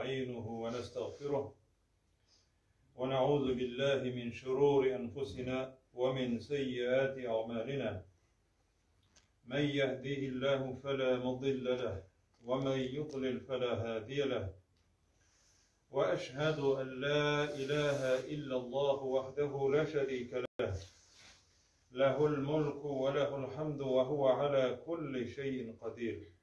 ونستعينه ونستغفره ونعوذ بالله من شرور أنفسنا ومن سيئات أعمالنا من يهديه الله فلا مضل له ومن يضلل فلا هادي له وأشهد أن لا إله إلا الله وحده لا شريك له له الملك وله الحمد وهو على كل شيء قدير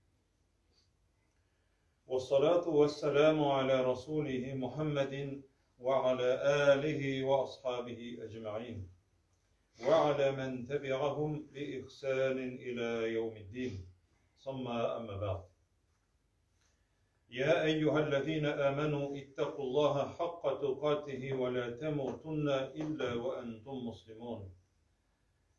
والصلاة والسلام على رسوله محمد وعلى آله وأصحابه أجمعين وعلى من تبعهم بإحسان إلى يوم الدين ثم أما بعد يا أيها الذين آمنوا اتقوا الله حق تقاته ولا تموتن إلا وأنتم مسلمون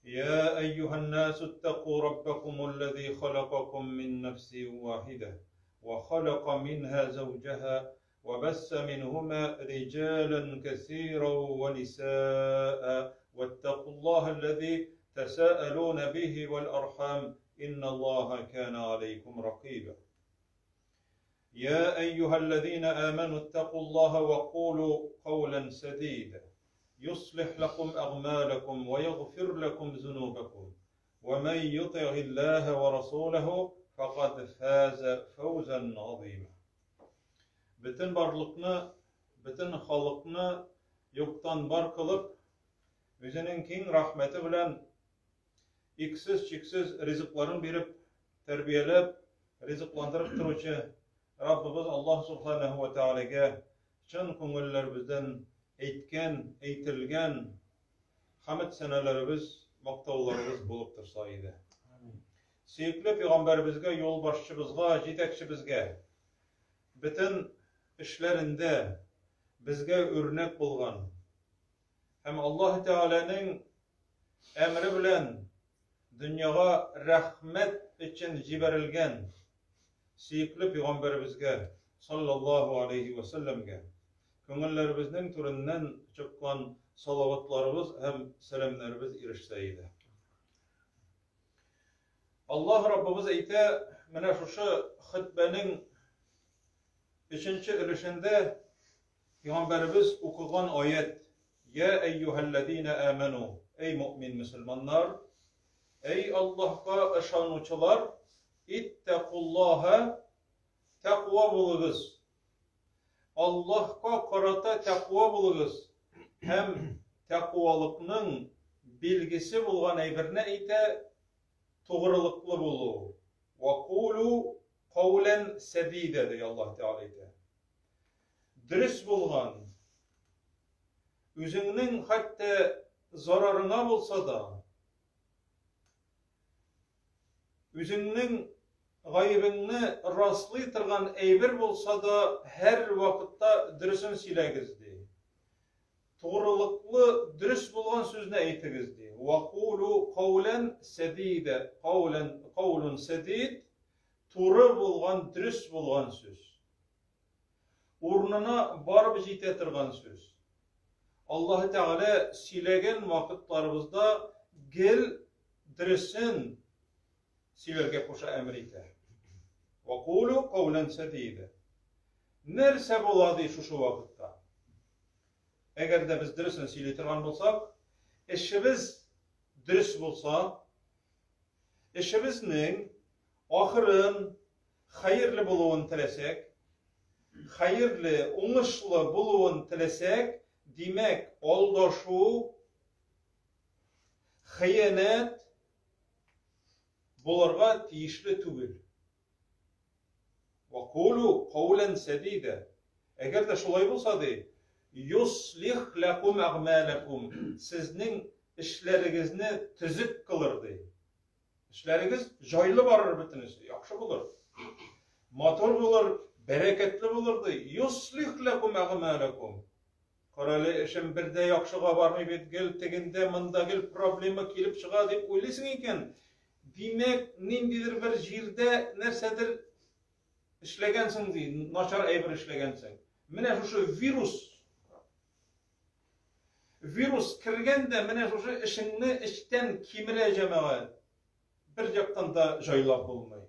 يا أيها الناس اتقوا ربكم الذي خلقكم من نفس واحدة وخلق منها زوجها وبس منهما رجالا كثيرا ونساء واتقوا الله الذي تساءلون به والأرحام إن الله كان عليكم رقيبا يا أيها الذين آمنوا اتقوا الله وقولوا قولا سديدا يصلح لكم أغمالكم ويغفر لكم ذنوبكم ومن يطع الله ورسوله فقد فاز فوزا عظيما Бөтен барлыкны, бөтен халыкны юктан бар кылып, үзенең киң рәхмәте белән иксез-чиксез ризыкларын биреп, тәрбияләп, ризыкландырып торучы Раббыбыз Аллаһ Субханаһу ва Тәгаләгә чын күңелләребездән әйткән, әйтелгән хәмд сәнәләребез, мактауларыбыз булып торса иде. Сөекле пәйгамбәребезгә, юлбашчыбызга, җитәкчебезгә бөтен эшләрендә безгә үрнәк булган һәм Аллаһ Тәгаләнең әмере белән дөньяга рәхмәт өчен җибәрелгән сөекле пәйгамбәребезгә саллаллаһу алейхи ва сәлләмгә күңелләребезнең түреннән чыккан салаватларыбыз һәм сәламнәребез ирешсә иде. Аллаһ Раббыбыз әйтә, менә шушы хөтбәнең өченче өлешендә Пәйгамбәребез укыган аять, Я әйюһәлләзина аману, әй мөэмин мөселманнар, әй Аллаһка ышанучылар, иттәкуллаһа, тәкъва булыгыз. Аллаһка карата тәкъва булыгыз һәм тәкъвалыкның билгесе булган әйберне әйтә, тугрылыклы булу. Вакулу каулән сәдидә ди Аллаһ Тәгалә әйтә. Дөрес булган, үзеңнең хәтта зарарыңа булса да, Үзеңнең гаебеңне раслый торган әйбер булса да, һәр вакытта дөресен сөйләгез, ди. Тугрылыклы, дөрес булган сүзне әйтегез, ди. Вакулу каулән сәдидә, каулән, каулун сәдид, туры булган, дөрес булган сүз. Урынына барып җитә торган сүз. Аллаһы Тәгалә сөйләгән вакытларыбызда гел дөресен сөйләргә куша, әмер итә. Вакулу каулән сәдидә. Нәрсә була ди шушы вакытта? Әгәр дә без дөресен сөйли торган булсак, эшебез дөрес булса, эшебезнең ахырын хәерле булуын теләсәк, хәерле, уңышлы булуын теләсәк, димәк, алдашу, хыянәт булырга тиешле түгел. Вакулу каулән сәдидә. Әгәр дә шулай булса, ди, юслих ләкум әгъмәләкум, сезнең эшләрегезне төзек кылыр, ди. Эшләрегез җайлы барыр бөтенесе, яхшы булыр. Матур булыр, бәрәкәтле булыр ди. Юслих ләкум әгъмәләкум. Карале, эшем бер дә яхшыга бармый бит, гел тегендә, монда гел проблема килеп чыга дип уйлыйсың икән, димәк, ниндидер бер җирдә нәрсәдер эшләгәнсең ди, начар әйбер эшләгәнсең. Менә шушы вирус Вирус кергән дә менә шушы эшеңне эчтән кимерә җәмәгать. Бер яктан да җайлап булмый.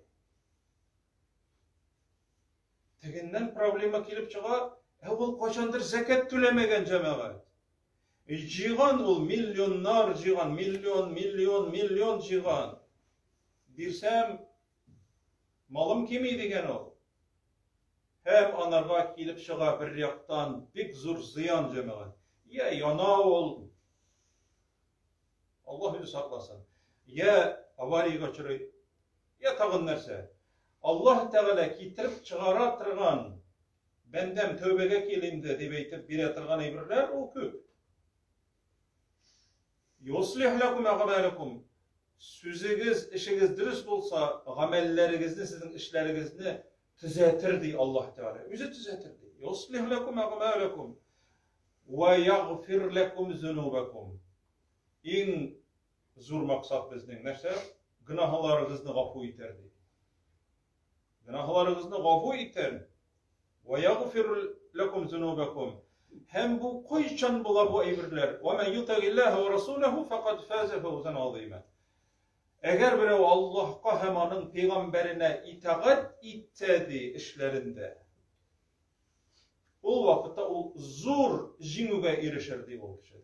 Тегеннән проблема килеп чыга, ә ул кайчандыр зәкят түләмәгән җәмәгать. Җыйган ул миллионнар җыйган, миллион, миллион, миллион җыйган. Бирсәм, малым кими дигән ул. Һәм анарга килеп чыга бер яктан бик зур зыян җәмәгать. Я яна ул, Аллаһ үзе сакласын. Я авариягә очрый, я тагын нәрсә. Аллаһ Тәгалә китереп чыгара торган бәндәм тәүбәгә кил инде дип әйтеп бирә торган әйберләр ул күп. Юслих ләкум әгъмалукум. Сүзегез, эшегез дөрес булса, гамәлләрегезне, сезнең эшләрегезне төзәтер ди Аллаһ Тәгалә. Үзе төзәтер ди. Юслих ләкум әгъмалукум. Вә ягъфир ләкум зунубакум. Иң зур максат безнең нәрсә? Гөнаһларыгызны гафу итәр ди. Гөнаһларыгызны гафу итәр. Вә ягъфир ләкум зунубакум. Һәм бу кайчан була бу әйберләр? Ва ман ютагиллаһа ва расулаху факад фаза фавзан азима. Әгәр берәү Аллаһка һәм аның пәйгамбәренә итагать итсә ди эшләрендә, Ул вакытта ул зур җиңүгә ирешер, ди ул кеше.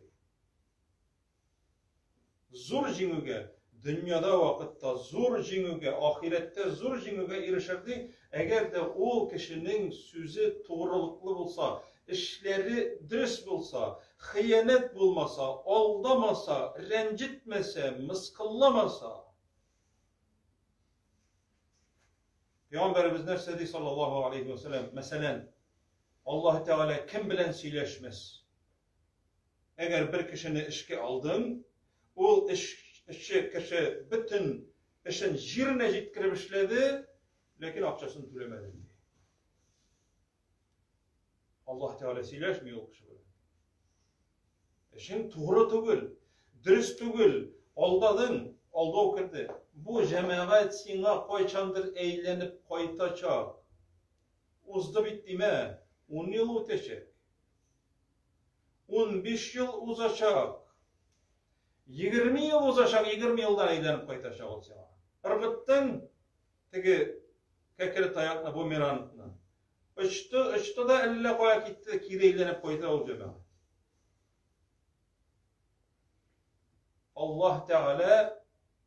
Зур җиңүгә, дөньяда вакытта зур җиңүгә, ахирәттә зур җиңүгә ирешер, ди. Әгәр дә ул кешенең сүзе тугрылыклы булса, эшләре дөрес булса, хыянәт булмаса, алдамаса, рәнҗетмәсә, мыскылламаса. Пәйгамбәребез нәрсә ди саллаллаһу алейхи ва сәлләм? Мәсәлән, Аллаһ Тәгалә кем белән сөйләшмәс? Әгәр бер кешене эшкә алдың, ул эш, эшче кеше бөтен эшен җиренә җиткереп эшләде, ләкин акчасын түләмәде. Аллаһ Тәгалә сөйләшми ул кеше белән. Эшең тугры түгел, дөрес түгел, алдадың, алдау керде. Бу җәмәгать сиңа кайчандыр әйләнеп кайтачак. Узды бит димә, 10 ел үтәчәк. 15 ел узачак. 20 ел узачак, 20 елдан әйләнеп кайтачак ул сиңа. Ыргыттың теге кәкре таякны, бумерангны. Очты, очты да әллә кая китте, кире әйләнеп кайта ул җәмәгать. Аллаһ Тәгалә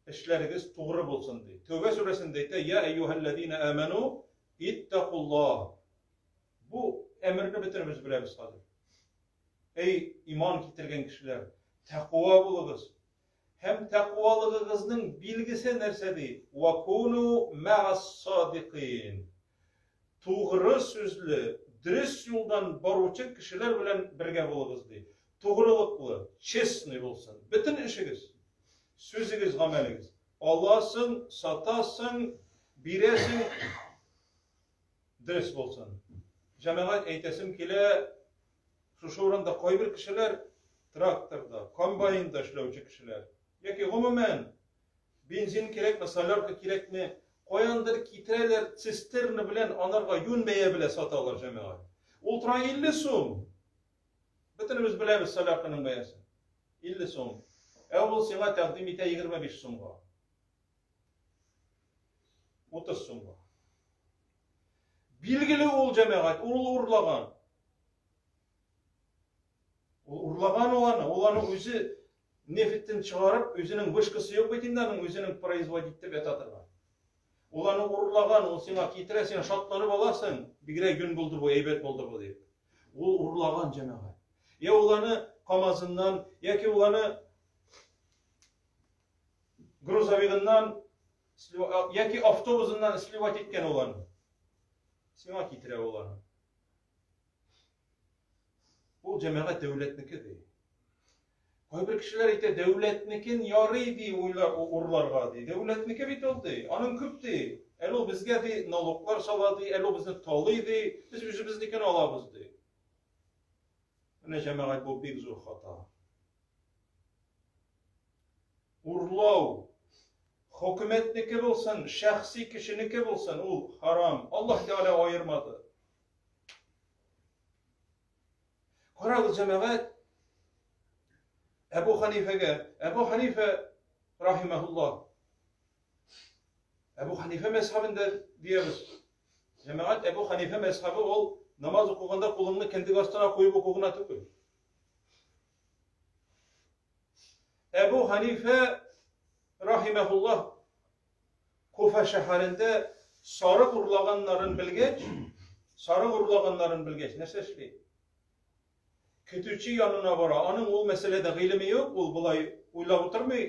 эшләрегез тугры булсын ди. Тәүбә сүрәсендә әйтә: "Я әйюһәлләзина аману иттакуллаһ". Бу әмерне бөтенебез беләбез хәзер. Эй, иман китергән кешеләр, тәкъва булыгыз. Һәм тәкъвалыгыгызның билгесе нәрсә ди? Ва куну мәгас-садикин. Тугры сүзле, дөрес юлдан баручы кешеләр белән бергә булыгыз ди. Тугрылыклы, честный булсын. Бөтен эшегез, сүзегез, гамәлегез. Аласың, сатасың, бирәсең, дөрес булсын. Җәмәгать әйтәсем килә, Шушы урында кайбер кешеләр тракторда, комбайнда эшләүче кешеләр яки гомумән бензин кирәкме, солярка кирәкме, каяндыр китерәләр цистерна белән анарга юнь бәя белән саталар җәмәгать. Ул тора 50 сум. Бөтенебез беләбез солярканың бәясен. 50 сум. Ә ул сиңа тәкъдим итә 25 сумга. 30 сумга. Билгеле ул җәмәгать, ул урлаган. Ул урлаган ул аны, ул аны үзе нефтьтен чыгарып, үзенең вышкасы юк бит инде аның, үзенең производить итеп ята торган. Ул аны урлаган, ул сиңа китерә, син шатланып аласың, бигрәк юнь булды бу, әйбәт булды бу дип. Ул урлаган җәмәгать. Я ул аны КАМАЗыннан, яки ул аны грузовигыннан, яки автобусыннан сливать иткән ул аны. Сиңа китерә ул аны. Ул җәмәгать дәүләтнеке ди. Кайбер кешеләр әйтә, дәүләтнекен ярый ди уйлар урларга ди. Дәүләтнеке бит ул ди. Аның күп ди. Әле ул безгә ди налоглар сала ди, әле ул безне талый ди. Без үзебезнекен алабыз ди. Менә җәмәгать бу бик зур хата. Урлау хөкүмәтнеке булсын, шәхси кешенеке булсын, ул харам. Аллаһ Тәгалә аермады. Карагыз, җәмәгать, Әбу Ханифәгә, Әбу Ханифә рахимахуллах. Әбу Ханифә мәзһәбендә диябез. Җәмәгать, Әбу Ханифә мәзһәбе ул намаз укыганда кулыңны кендек астына куеп уку гына түгел. Әбу Ханифә рахимәһуллаһ Куфа шәһәрендә сарык урлаганнарын белгәч, сарык урлаганнарын белгәч, нәрсә эшли? Көтүче янына бара. Аның ул мәсьәләдә гыйлеме юк, ул болай уйлап утырмый,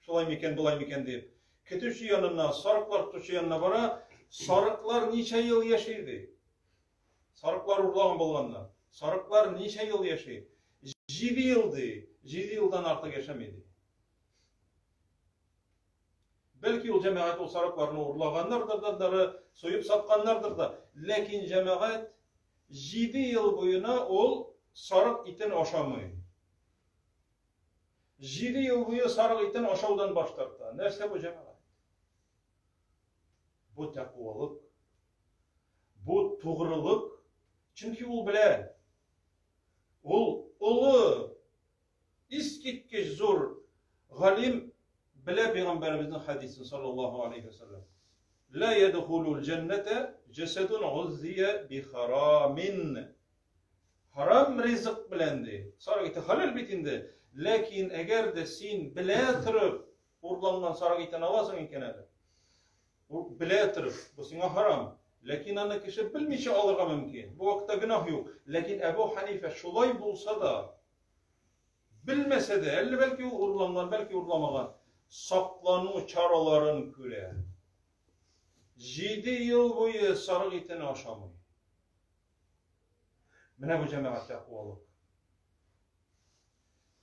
шулай микән, болай микән дип. Көтүче янына, сарыклар тотучы янына бара. Сарыклар ничә ел яши ди. Сарыклар урлаган булганнар. Сарыклар ничә ел яши? 7 ел ди. 7 елдан артык яшәми ди. Бәлки ул җәмәгать ул сарыкларны урлаганнардыр да, дары суеп сатканнардыр да. Ләкин җәмәгать 7 ел буена ул сарык итен ашамый. 7 ел буе сарык итен ашаудан баш тарта. Нәрсә бу җәмәгать? Бу тәкъвалык. Бу тугрылык. Чөнки ул белә. Ул олы, искиткеч зур галим белә пәйгамбәребезнең хәдисен саллаллаһу алейхи вәсәлләм. Ла ядхулул җәннәтә җәсәдун гуззия би харамин. Харам ризык белән ди. Сарык ите хәләл бит инде. Ләкин әгәр дә син белә торып урланган сарык итен аласың икән әле. Ул белә торып, бу сиңа харам. Ләкин аны кеше белмичә алырга мөмкин. Бу вакытта гөнаһ юк. Ләкин Әбу Ханифә шулай булса да, белмәсә дә, әллә бәлки ул урланган, бәлки урламаган, саклану чараларын күрә. 7 ел буе сарык итен ашамый. Менә бу җәмәгать тәкъвалык.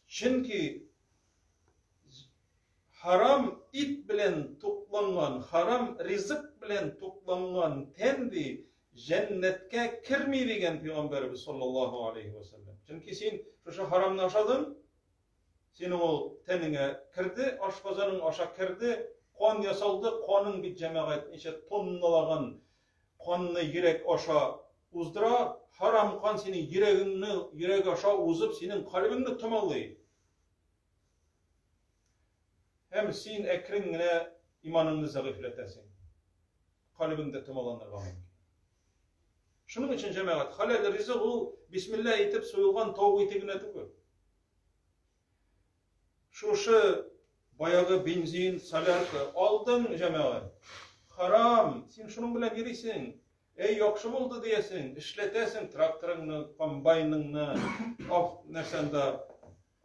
Чөнки харам ит белән тукланган, харам ризык белән тукланган тән ди, җәннәткә керми дигән пәйгамбәребез саллаллаһу алейхи ва саллям. Чөнки син шушы харамны ашадың, синең ул тәнеңә керде, ашказаның аша керде, кан ясалды, каның бит җәмәгать ничә тонналаган канны йөрәк аша уздыра, харам кан синең йөрәгеңне, йөрәк аша узып, синең кальбеңне томалый. Һәм син әкрен генә иманыңны зәгыйфьләтәсең. Кальбең дә томаланырга мөмкин. Шуның өчен җәмәгать, хәләл ризык ул бисмилла әйтеп суелган тавык ите генә түгел. Шушы баягы бензин, солярка алдың, җәмәгать. Харам, син шуның белән йөрисең. Әй, яхшы булды диясең, эшләтәсең тракторыңны, комбайныңны, ав, нәрсәндә,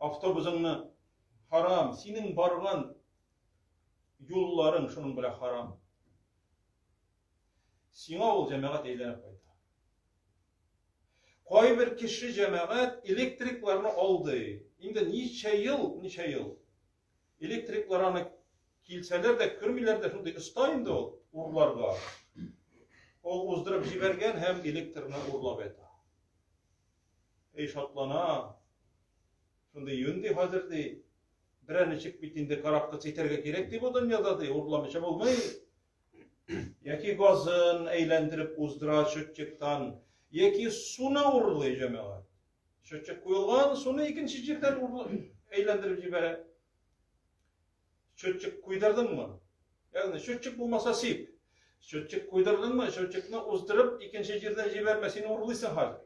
автобусыңны. Харам, синең барган юлларың шуның белән харам. Сиңа ул җәмәгать әйләнеп кайта. Кайбер кеше җәмәгать электрикларны алды. Инде ничә ел, ничә ел. Электриклар аны килсәләр дә, күрмиләр дә, шундый оста инде ул урларга. Ул уздырып җибәргән һәм электрны урлап ята. Эй, шатлана. Шундый юнь ди хәзер ди. Берәр ничек бит инде карапкыц итәргә кирәк ди бу дөньяда ди, урламыйча булмый. Яки газын әйләндереп уздыра счетчиктан, яки суны урлый җәмәгать. Счетчик куелган, суны икенче җирдән әйләндереп җибәрә. Счетчик куйдырдыңмы? Ягъни счетчик булмаса сип. Счетчик куйдырдыңмы? Счетчикны уздырып икенче җирдән җибәрмә, син урлыйсың хәзер.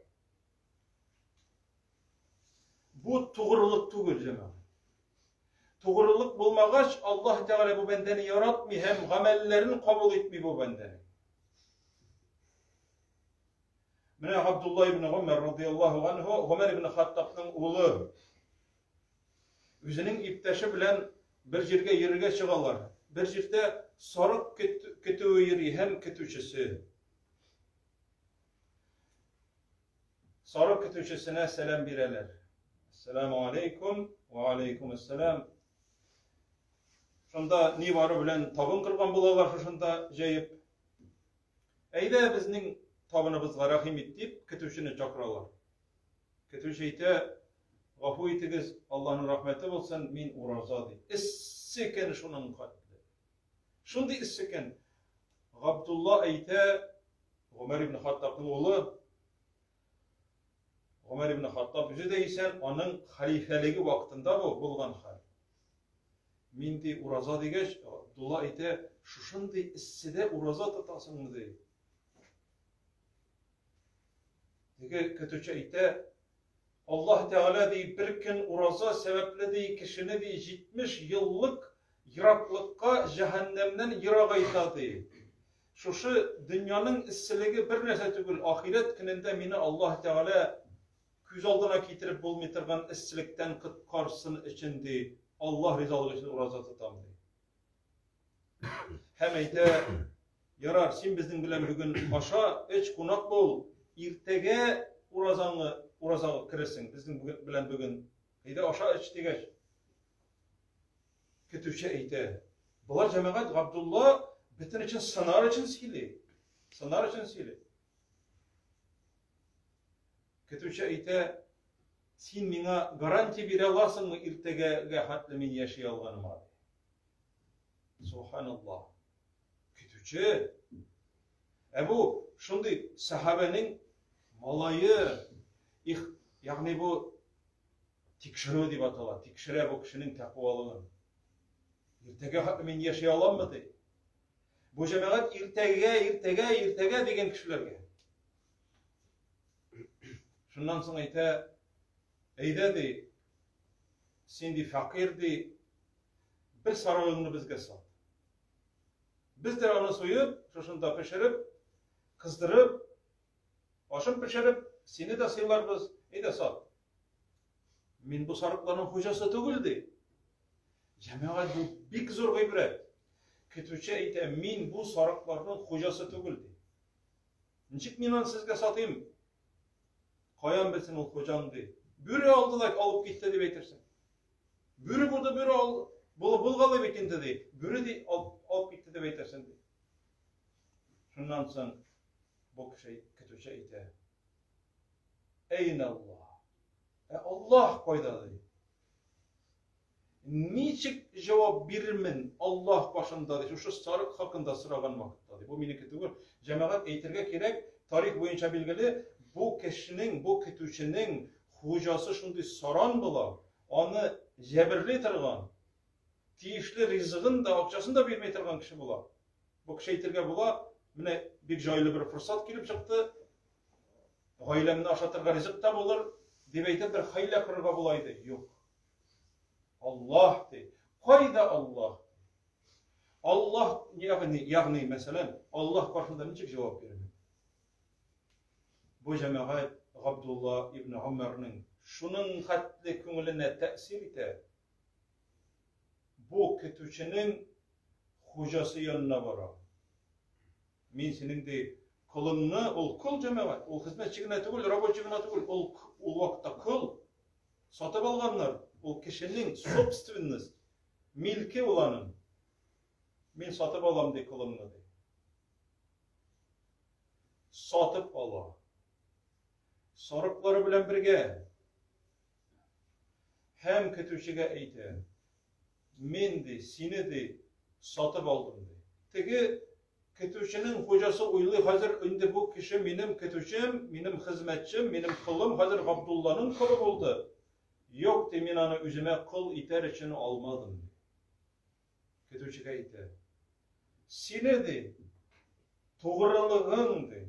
Бу тугрылык түгел, җәмәгать. Тугрылык булмагач, Аллаһ Тәгалә бу бәндәне яратмый һәм гамәлләрен кабул итми бу бәндәнең. Менә Абдулла ибн Гомәр радияллаһу анһу, Гомәр ибн Хаттабның улы. Үзенең иптәше белән бер җиргә йөрергә чыгалар. Бер җирдә сарык көтүе йөри һәм көтүчесе. Сарык көтүчесенә сәлам бирәләр. Ассаламу алейкум, ва алейкум ассалам. Шунда ни бары белән табын кырган булалар шушында җәеп. Әйдә безнең табыныбызга рәхим ит дип көтүчене чакыралар. Көтүче әйтә, гафу итегез, Аллаһның рәхмәте булсын, мин ураза ди. Эссе икән шуның хәтле. Шундый эссе икән. Габдулла әйтә, Гомәр ибн Хаттабның улы, Гомәр ибн Хаттаб үзе дә исән, аның хәлифәлеге вакытында бу булган хәл. Мин ди ураза дигәч, Абдулла әйтә, шушындый эсседә ураза тотасыңмы ди. Теге көтүче әйтә, Аллаһ Тәгалә ди, бер көн ураза сәбәпле ди, кешене ди 70 еллык ераклыкка җәһәннәмнән ерагайта ди. Шушы дөньяның эсселеге бер нәрсә түгел, ахирәт көнендә мине Аллаһ Тәгалә күз алдына китереп булмый торган эсселектән коткарсын өчен ди, Аллаһ ризалыгы өчен ураза тотам ди. Һәм әйтә, ярар, син безнең белән бүген аша, эч, кунак бул, иртәгә уразаңны, уразага керерсең, безнең белән бүген. Әйдә аша, эч дигәч. Көтүче әйтә, болар җәмәгать Габдулла бөтен өчен сынар өчен сөйли. Сынар өчен сөйли. Көтүче әйтә, син миңа гарантия бирә аласыңмы иртәгәгә хәтле мин яши алганыма? Субханаллах. Көтүче. Ә бу шундый сахабәнең малае, их, ягъни бу тикшерү дип атала. Тикшерә бу кешенең тәкъвалыгын. Иртәгә хәтле мин яши аламмы ди. Бу җәмәгать иртәгә, иртәгә, иртәгә дигән кешеләргә. Шуннан соң әйтә, әйдә ди, син ди фәкыйрь ди, Бер сарыгыңны безгә сат. Без дә аны суеп, шушында пешереп, кыздырып, ашын пешереп, сине дә сыйларбыз, әйдә сат. Мин бу сарыкларның хуҗасы түгел, ди. Җәмәгать бу бик зур гыйбрәт. Көтүче әйтә, мин бу сарыкларның хуҗасы түгел, ди. Ничек мин аны сезгә сатыйм? Каян белсен ул хуҗаң, ди. Бүре алды да алып китте дип әйтерсең. Бүре булды, бүре ал, булып булгалый бит инде ди. Бүре ди, алып китте дип әйтерсең ди. Шуннан соң бу кеше көтүче әйтә. Әйн Аллаһ. Ә Аллаһ кайда ди? Ничек җавап бирермен Аллаһ каршында ди, шушы сарык хакында сораган вакытта ди. Бу минеке түгел. Җәмәгать әйтергә кирәк, тарих буенча билгеле, бу кешенең, бу көтүченең Хуҗасы шундый саран була, аны җәберли торган, тиешле ризыгын да, акчасын да бирми торган кеше була. Бу кеше әйтергә була, менә бик җайлы бер форсат килеп чыкты, гаиләмне ашатырга ризык та булыр, дип әйтеп бер хәйлә корырга була иде. Юк. Аллаһ ди. Кайда Аллаһ? Аллаһ, ягъни, ягъни, мәсәлән, Аллаһ каршында ничек җавап бирер? Бу җәмәгать Габдулла ибн Гомәрнең шуның хәтле күңеленә тәэсир итә, бу көтүченең хуҗасы янына бара. Мин синең ди колыңны, ул кол җәмәгать, ул хезмәтче генә түгел, рабочий гына түгел, ул ул вакытта кол. Сатып алганнар, ул кешенең собственность, милке ул аның. Мин сатып алам ди колымны ди. Сатып ала. Сарыклары белән бергә. Һәм көтүчегә әйтә. Мин ди, сине ди, сатып алдым ди. Теге көтүченең хуҗасы уйлый, хәзер инде бу кеше минем көтүчем, минем хезмәтчем, минем колым, хәзер Габдулланың колы булды. Юк, ди, мин аны үземә кол итәр өчен алмадым, ди. Көтүчегә әйтә. Сине, ди, тугрылыгың, ди,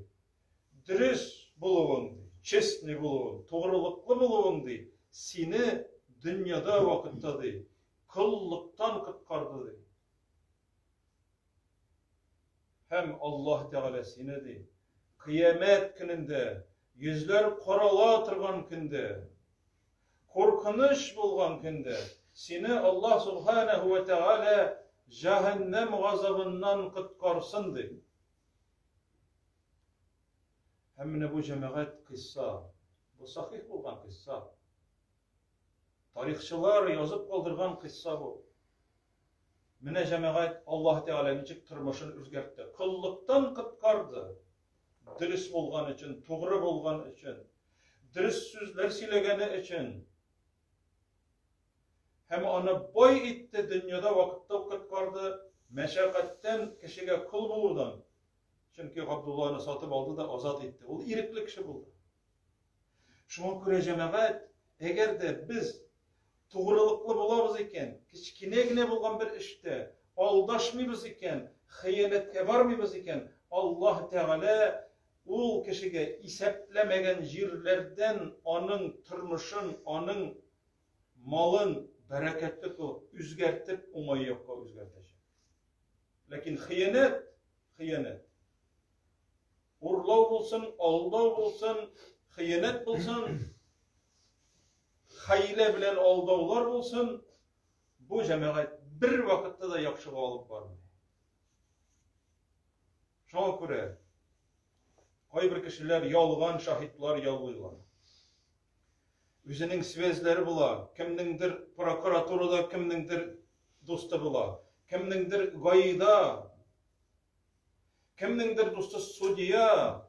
дөрес булуың, ди, честный булуың, тугрылыклы булуың, ди, сине дөньяда вакытта, ди, коллыктан коткарды, ди. Һәм Аллаһ Тәгалә сине, ди, кыямәт көнендә, йөзләр карала торган көндә, куркыныч булган көндә сине Аллаһ Субханаһу ва Тәгалә җәһәннәм газабыннан коткарсын, ди. Һәм менә бу җәмәгать кыйсса, бу сахих булган кыйсса. Тарихчылар язып калдырган кыйсса бу. Менә җәмәгать Аллаһ Тәгалә ничек тормышын үзгәртте. Коллыктан коткарды. Дөрес булган өчен, тугры булган өчен, дөрес сүзләр сөйләгәне өчен. Һәм аны бай итте, дөньяда вакытта коткарды, мәшәкатьтән кешегә кол булудан. Чөнки Габдулланы сатып алды да азат итте. Ул ирекле кеше булды. Шуңа күрә җәмәгать, әгәр дә без тугрылыклы булабыз икән, кечкенә генә булган бер эштә алдашмыйбыз икән, хыянәткә бармыйбыз икән, Аллаһ Тәгалә Ул кешегә исәпләмәгән җирләрдән аның тормышын, аның малын бәрәкәтле кылып, үзгәртеп, уңай якка үзгәртәчәк. Ләкин хыянәт, хыянәт. Урлау булсын, алдау булсын, хыянәт булсын, хәйлә белән алдаулар булсын, бу җәмәгать бер вакытта да яхшыга алып бармый. Шуңа күрә кайбер кешеләр ялган шаһитлар яллыйлар. Үзенең связьләре була, кемнеңдер прокуратурада кемнеңдер дусты була, кемнеңдер ГАИда, кемнеңдер дусты судья.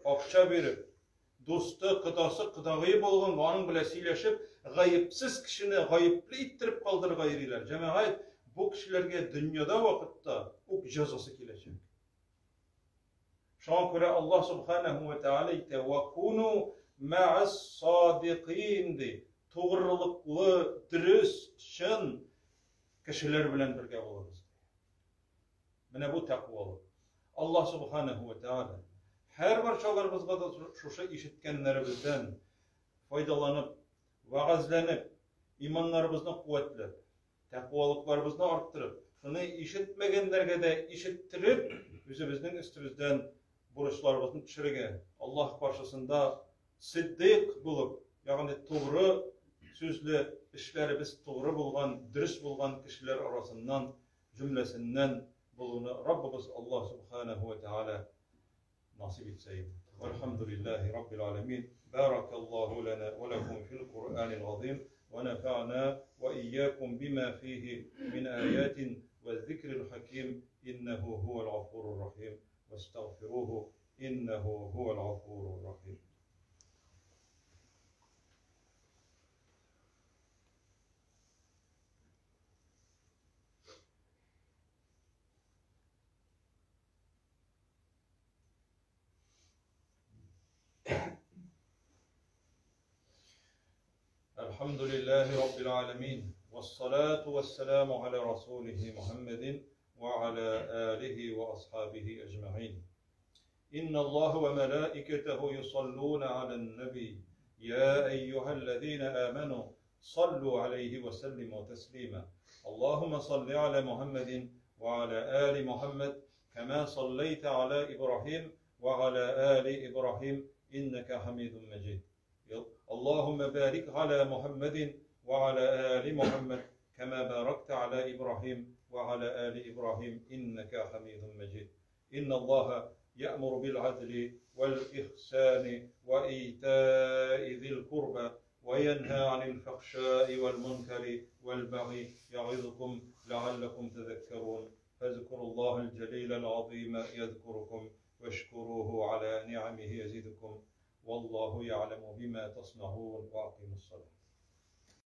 Акча биреп, дусты, кодасы, кодагые булганга аның белән сөйләшеп, гаепсез кешене гаепле иттереп калдырырга йөриләр. Җәмәгать, бу кешеләргә дөньяда вакытта ук җәзасы киләчәк. Шуңа күрә Аллаһ субханаһу ва тааля әйтә: "Ва куну мә'ас садикин" ди. Тугрылыклы, дөрес, чын кешеләр белән бергә булыгыз. Менә бу тәкъвалык. Аллаһ субханаһу ва тааля һәр барчаларыбызга да шушы ишеткәннәребездән файдаланып, вәгазьләнеп, иманнарыбызны куәтләп, тәкъвалыкларыбызны арттырып, шуны ишетмәгәннәргә дә ишеттереп, үзебезнең өстебездән бурычларыбызны төшерергә, Аллаһ каршысында сиддыйк булып, ягъни тугры сүзле, эшләребез тугры булган, дөрес булган кешеләр арасыннан, җөмләсеннән булуны Раббыбыз Аллаһ субханаһу ва тааля насыйп итсә иде. Вальхамдулиллаһи раббил аламин. Баракаллаһу лана ва лакум фил Куръанил азим ва нафа'на ва ийякум бима фихи мин аятин ва зикрил хаким иннаху хуал гафурур рахим. Вастагфируху иннаху хуал гафурур рахим. الحمد لله رب العالمين والصلاة والسلام على رسوله محمد وعلى آله وأصحابه أجمعين إن الله وملائكته يصلون على النبي يا أيها الذين آمنوا صلوا عليه وسلموا تسليما اللهم صل على محمد وعلى آل محمد كما صليت على إبراهيم وعلى آل إبراهيم إنك حميد مجيد اللهم بارك على محمد وعلى آل محمد كما باركت على إبراهيم وعلى آل إبراهيم إنك حميد مجيد إن الله يأمر بالعدل والإحسان وإيتاء ذي القربى وينهى عن الفحشاء والمنكر والبغي يعظكم لعلكم تذكرون فاذكروا الله الجليل العظيم يذكركم واشكروه على نعمه يزدكم والله يعلم بما تصنعون وأقيموا الصلاة.